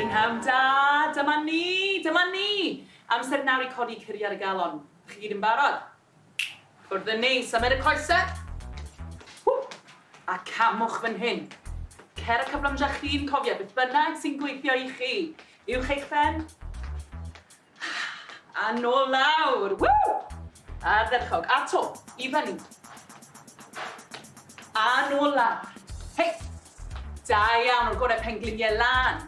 Prynhawn da, dyma ni, dyma ni! Amser nawr i codi curiad y galon. Chi gyd yn barod? Ffwrdd â ni, symud y coesau. Ww! A camwch fan hyn. Cer y cyflymdra chi'n cofio, beth bynnag sy'n gweithio i chi. Uwch eich phen. A nôl lawr. Woo! Ardderchog. A to, i fyny. A nôl lawr. Hei! Da iawn, o'r gorau pengliniau lan.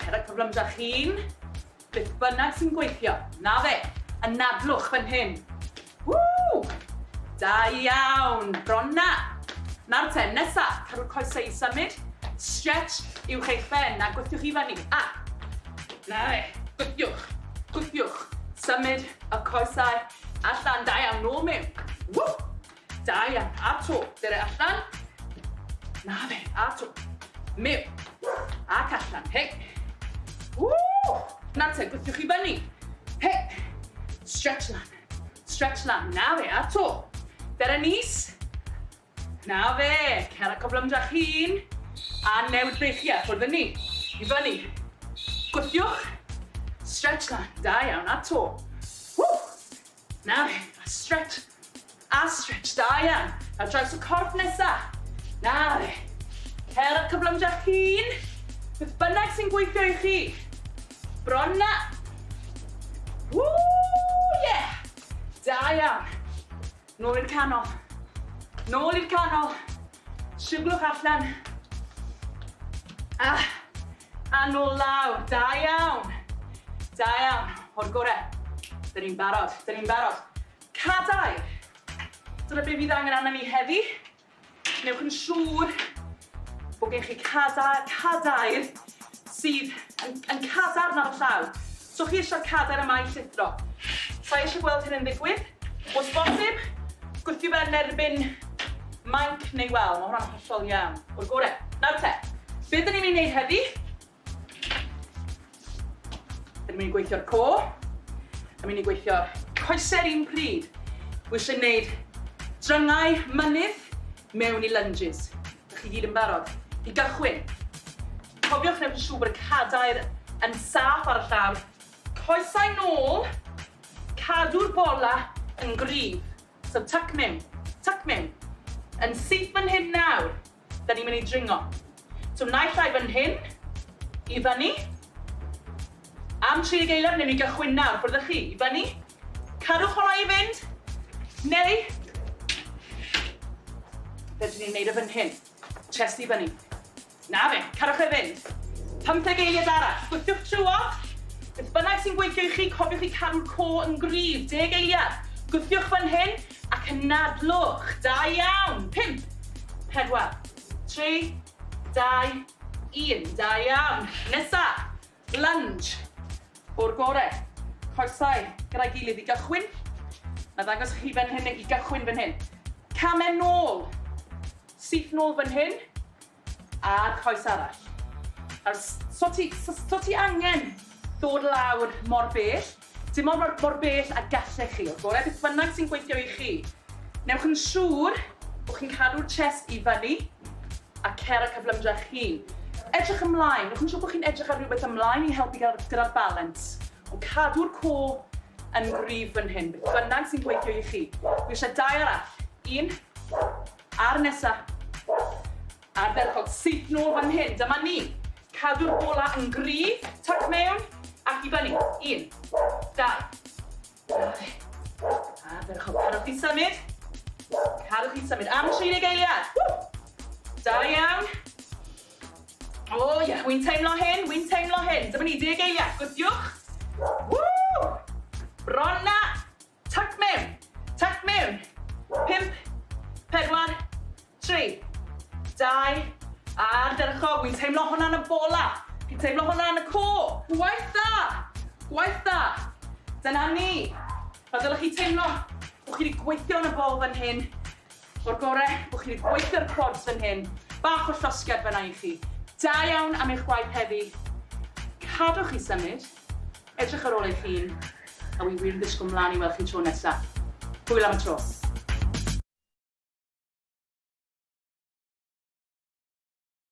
Cer y cyflymdra chi'n. Beth bynnag sy'n gweithio. Na fe. Anadlwch fan hyn. Woo! Da iawn. Bron na. Nawr te, nesa, cadw'r coesau i symud. Stretch uwch eich ben a gwthiwch i fyny. A. Na fe. Gwthiwch. Gwthiwch. Symud y coesau allan. Da iawn. Nôl mewn. Woo! Da iawn. A to. Dere allan. Na fe. A to. Mewn. Ac allan. Hei. Woo! Nawr te, gwthiwch i fyny. Hei. Stretch lan. Stretch lan. Na fe, a to. Dere nis. Na fe. Cer a cyflymdrach hun. A newid breichiau. Ffwrdd â ni. I fyny. Gwthiwch. Stretch lan. Da iawn. A to. Woo! Na fe. A stretch. A stretch. Da iawn. Ar draws y corff nesa. Na fe. Cer a cyflymdrach hun. Beth bynnag sy'n gweithio i chi. Bron na. Woo! Yeah! Da iawn. Nôl i'r canol. Nôl i'r canol. Siglwch allan. Ah, a nôl lawr. Da iawn. Da iawn. O'r gore. Dyn ni'n barod. Dyn ni'n barod. Cadair. Dyna be fydd angen arna ni heddi. Newch yn siŵr bod gen chi cadair, cadair sydd yn, yn cadarn ar y llaw. So chi eisiau'r cadair yma i llithro. Sa i eisiau gweld hyn yn ddigwydd. Os bosib, gwthio fe yn erbyn mainc neu wel, mae hwnna'n hollol iawn. O'r gore. Nawr te, beth dyn ni'n mynd i wneud heddi? Dyn ni'n mynd i gweithio'r co. Yn mynd i gweithio'r coesau'r un pryd. Wi eisiau gwneud dryngau mynydd mewn i lunges. Ydych chi gyd yn barod? I gychwyn. Cofiwch wneud yn siŵr bod y cadair yn saff ar y llawr. Coesau nôl, cadw'r bola yn gryf. So tuck mewn, tuck mewn. Yn syth fan hyn nawr. Da ni'n mynd i dringo. So naill ai fan hyn, i fyny, am 30 eiliad, newn ni gychwyn nawr, ffwrdd â chi, i fyny, cadwch hwnna i fynd, neu, fedrwn ni wneud e fan hyn, chest i fyny. Na fe, cadwch e fynd. 15 eiliad arall, gwthiwch trwodd. Beth bynnag sy'n gweithio i chi, cofiwch i cadw'r co yn gryf, 10 eiliad. Gwthiwch fan hyn ac anadlwch. Da iawn. 5, 4, 3, 2, 1. Da iawn. Nesa, lunge. O'r gore. Coesau gyda'i gilydd i gychwyn. Na ddangos i chi fan hyn i gychwyn fan hyn. Camau nôl. Syth nôl fan hyn. A'r coes arall. Nawr, so ti, so, so ti angen dod lawr mor bell, dim ond mor, mor bell a gallech chi, o'r gorau beth bynnag sy'n gweithio i chi. Newch yn siŵr bod chi'n cadw'r chest i fyny a cer y cyflymdra eich hun. Edrych ymlaen, newch yn siŵr bod chi'n edrych ar rhywbeth ymlaen i helpu gyda'r gyda balance. Ond cadw'r co yn gryf fan hyn, beth bynnag sy'n gweithio i chi. Dwi eisiau dau arall. Un, A'r nesa. Ardderchog. Syth nôl fan hyn. Dyma ni. Cadw'r bola yn gryf. Tuck mewn. Ac i fyny. Un. Dau. Ardderchog. Cadwch chi symud. Cadwch chi symud. Am 30 eiliad. Woo! Da iawn. O oh, ie, yeah. Wy'n teimlo hyn, wy'n teimlo hyn. Dyma ni, 10 eiliad. Gwthiwch. Woo! Bron na. Tuck mewn! Tuck mewn! 5, 4, 3, 2, ardderchog. Wi'n teimlo hwnna yn y bola. Fi'n teimlo hwnna yn y co. Gwaith dda! Gwaith dda! Dyna ni. Fel dylech chi teimlo bod chi wedi gweithio yn y bol fan hyn. O'r gore, bod chi wedi gweithio'r quads fan hyn. Bach o llosgiad fanna i chi. Da iawn am eich gwaith heddi. Cadwch chi symud. Edrych ar ôl eich hun, a wi wir yn disgwyl mlaen i weld chi tro nesa. Hwyl am y tro.